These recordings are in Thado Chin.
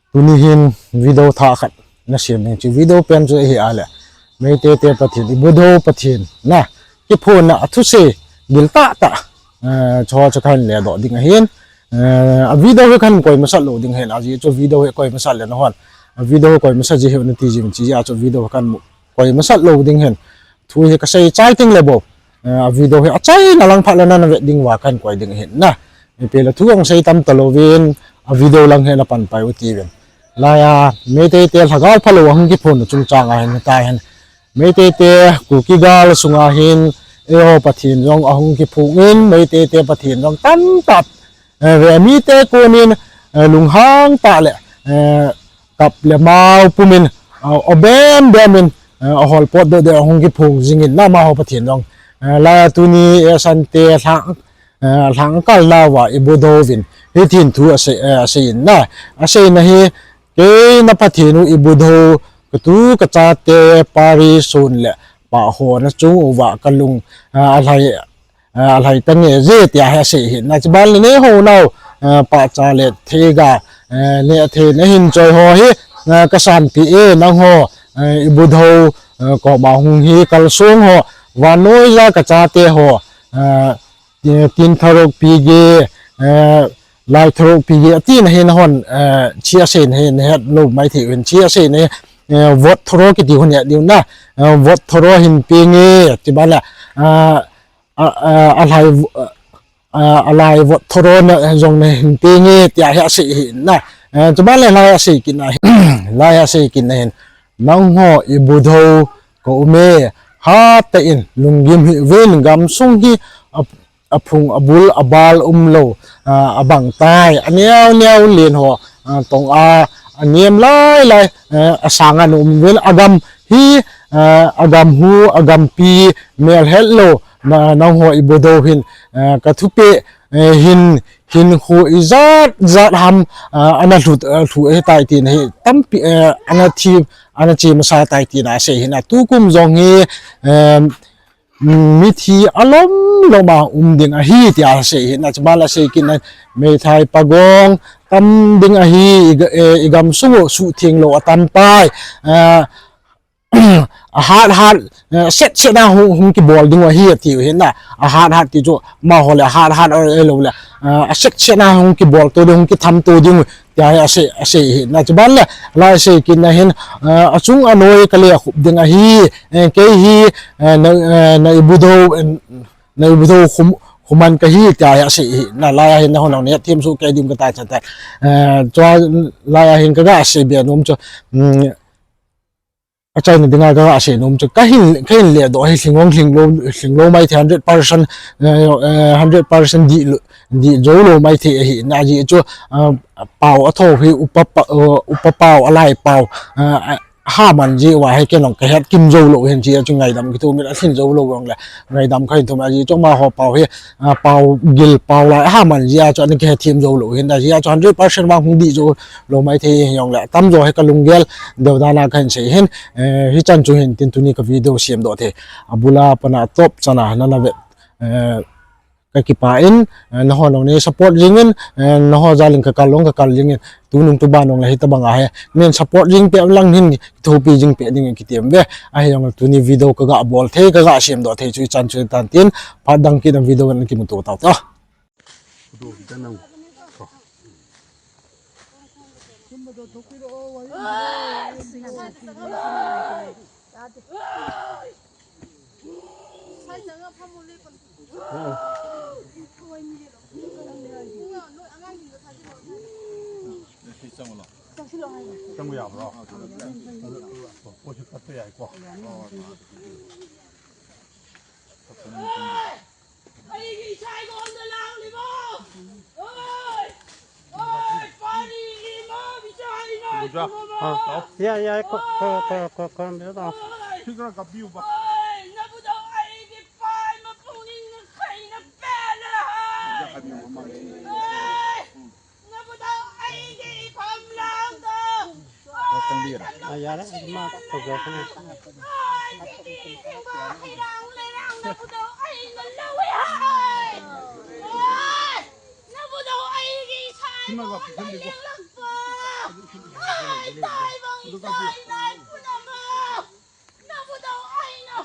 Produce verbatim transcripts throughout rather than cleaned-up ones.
Tuni hin video thah khat nasem ding chu, video pen chu ahi a le, Meitei te Pathen, Ibudho Pathen na kiphonna a thusei gil tah tah, eh, chu chu kahin ledoh ding ahin. Eh, a video hi kahin koi masat lou ding ahin, ajeh chu video hi koi masat le nahon, a video hi koi masat ji hi nati jing chi a chu video hi kahin koi masat lou ding ahin. Thu hi kasei chai teng le bou, eh, a video hi achaina lang phat le nana vet ding uva kahin koi ding ahin na. Ipi le thu ahung sei tam talouvin, a video lang hi napan pai u tivin. Laiya Meitei te lhagao phalou ahung kiphon chungchang a hin ta hin, Meitei te Kuki gal sunga hin eiho Pathen jong ahung kiphong in, Meitei te Pathen jong tamtah, eh, ve mite konin, eh, lunghang tah le, eh, kap le mao pumin, eh, obem bemin, eh, ahol potdoh deh ahung kiphong jingin na amaho Pathen jong, eh, laiya tuni, eh, Sante lhang, eh, lhang kal nauva Ibudho vin hitin thu asei, eh, asei in na, aseina hi, kei na Pathen u Ibudho, katu kachate parish un le pahona chung uva kalung, eh, alhai, eh, alhai tange je tia hi asei ahin na, chuban le neiho nau, eh, pahcha le theiga, eh, neh thei nahin choi ho hi, eh, kasanpi e nangho, eh, Ibudho, eh, koma hung hi kalsong ho, vannoija kachate ho, eh, eh, tin tharok pige, eh, lai tharok pige, atina hi nahon, eh, chi aseina hi nahet lou maithei uvin, chi aseina hi, eh, vot thoro kiti hon het diu na, eh, vot thoro hin penge, chuban le, eh, a, a, alhai, eh, alhai vot thoro na, eh, jong nahin penge, tia hi asei ahin na, eh, chuban le laiya asei kit na hin, laiya asei kit na hin, nangho Ibudho kaum e, hatah in lunggim hih uvin, gamsung hi a, aphung abul abal umlou, ah, abang tai, aneo neo len ho, ah, tonga anem lai lai, eh, asanga naum uvin, agam hi, eh, agam hu, agampi melhet lou, na, nangho Ibudho hin, eh, kathupe, eh, hin, hinkho ijat jat ham, ah, ana lhut, ah, lhu ahitai tina hi tampi, eh, ana thi, ana che masa tai tina asei ahin na, tukum jong hi, eh, mithi alom lom a um ding ahi tia asei ahin na, chuban le asei kit na, meithai pagong tam ding ahi, i ga-, eh, igamsung u suhtheng lou atam tai, eh, ahat hat, eh, set set a hung, hung kibol ding u ahi atiu ahin na, ahat hat ti chu amaho le ahat hat, eh, lou le, eh, aset set a hung kibol to ding, hung kitham to ding u tia hi asei, asei ahin na, chuban le laiya asei kit na hin, eh, achung anoi kale khup ding ahi, eh, kei hi, eh, na, eh, na Ibudho, eh, na Ibudho khu, khuman kahi tia hi asei ahin na, laiya hin nahon nahon hethem soh kei ding katai chatai. Eh, chua laiya hin kaga sei be nom chu, um, achaina dinga kaga sei nom chu, kahin, kahin ledoh hi lhing hong lhing lou, lhing lou maithei, hundred percent, eh, eh, hundred percent dih lou, dih jou lou maithei ahin na, ajeh chu, ah, pao athou hi upa pa, uh, upa pao, alai pao, uh, a, ahaman jeh uva hi kei jong kahet kim jou lou ahin, ajeh chu ngaidam kithum in alhin jou lou jongle ngaidam kahin thum, ajeh chu amaho pao hi, uh, pao gil pao lai ahaman jeh a chu ana kihethem jou lou ahin, ajeh chu hundred percent vang hung dih jou lou maithei hijongle, atamjo hi kalunggel deu dan a kahin sei ahin, eh, hichan chu hin tin tuni ka video semdoh thei abul a pat a atop chan a nana vet, eh, kakipah in, eh, nahon nahon nei support jing in, eh, naho jal in kakal jong kakal jing in, tunung tuban jong le hitabang a hi nei support jing peh lang hin kithopi jing peh ding in kitem ve. Ahijongle tuni video kaga bol thei, kaga semdoh thei chu hichan chu tan tin, phat dang kit a video in kimuto tau te. ꯆꯪꯕ ꯌꯥꯕ꯭ꯔꯣ? ꯄꯣꯠꯁꯨ ꯀꯛꯄ ꯌꯥꯏꯀꯣ꯫ ꯑꯩꯒꯤ ꯏꯁꯥ ꯏꯇꯣꯝꯇ ꯂꯥꯡꯂꯤꯕ꯫ ꯑꯣꯏ! ꯑꯣꯏ! ꯄꯥꯔꯤꯒꯤ ꯏꯃꯥ ꯏꯆꯥ ꯏꯅꯥꯏ ꯄꯨꯝꯕ꯫ ꯌꯥꯏ, ꯌꯥꯏ, ꯀꯣ-, ꯀꯣ-, ꯀꯣ-, ꯀꯣ-, ꯀꯣ-, ꯀꯣ-, ꯁꯤ ꯈꯔ ꯀꯥꯞꯄꯤꯌꯨꯕ꯫ ꯑꯣꯏ! ꯅꯕꯨꯗꯧ ꯑꯩꯒꯤ ꯄꯥꯏ ꯃꯄꯨꯛꯅꯤꯡ ꯈꯩꯅ ꯄꯦꯜꯂꯦ꯫ ꯑꯣꯏ! ꯅꯕꯨꯗꯧ ꯑꯩꯒꯤ ꯏꯐꯝ ꯂꯥꯡꯗ꯫ ꯈꯔ ꯆꯪꯕꯤꯒꯦꯔꯥ? ꯑꯥ, ꯌꯥꯔꯦ, ꯑꯗꯨꯝ ꯃꯥ ꯇꯧꯖꯔꯛꯁꯅꯨ꯫ ꯑꯣꯏ! ꯁꯤꯗꯤ ꯁꯤꯡꯕ ꯍꯩꯔꯥꯡ ꯂꯩꯔꯥꯡ ꯅꯕꯨꯗꯧ ꯑꯩꯅ ꯂꯧꯏ ꯍꯥꯏ꯫ ꯑꯣꯏ! ꯅꯕꯨꯗꯧ ꯑꯩꯒꯤ ꯏꯁꯥ ꯁꯤꯃꯒ ꯏꯇꯣꯝꯇ ꯄꯤꯁꯟꯕꯤꯈꯣ꯫ ꯌꯦꯛꯂꯛꯄ꯫ Ai, tai bang, tai, lai, punama. Namu dau ai na.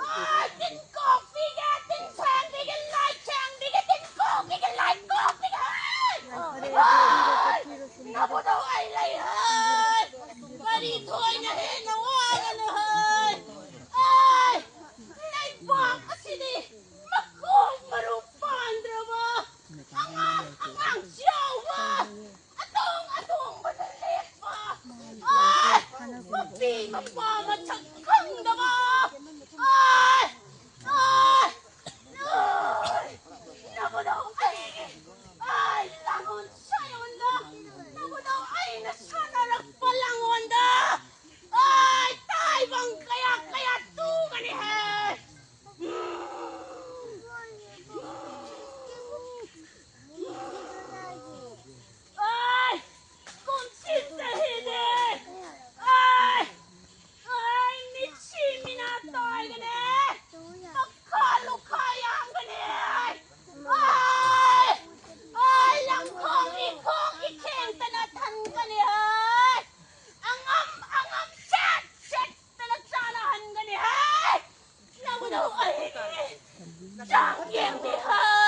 Ai, tin kok pi ge, tin chang pi ge, lai chang pi ge, tin kok pi ge, lai kok pi ge. Ai. Ai. Namu dau ai lai hai. Gari thoi na he na wa na hai. Ai. Lai bang asini. Makong maru pandra ba. Angang, angang siau ba. Atong, atong ba na lek ba. Ai, mapi, mapa, machak khang da ba. Ai, ai, ai. Namu dau ai. Ai, langon sayon da. Namu dau ai na sana rak pa langon da. Ai, tai bang kaya, kaya tu kani hai. Ai, kum chin sa hi de. Ai, ai, mi chi mi na tai ka ne. Ka kha lu kha yang ka ne. Ai, ai, lang khong i khong i kheng ta na than ka ne. Ai, angam, angam chat, chat ta na cha na han ka ne. Ai, namu dau ai. Chang yeng di ha.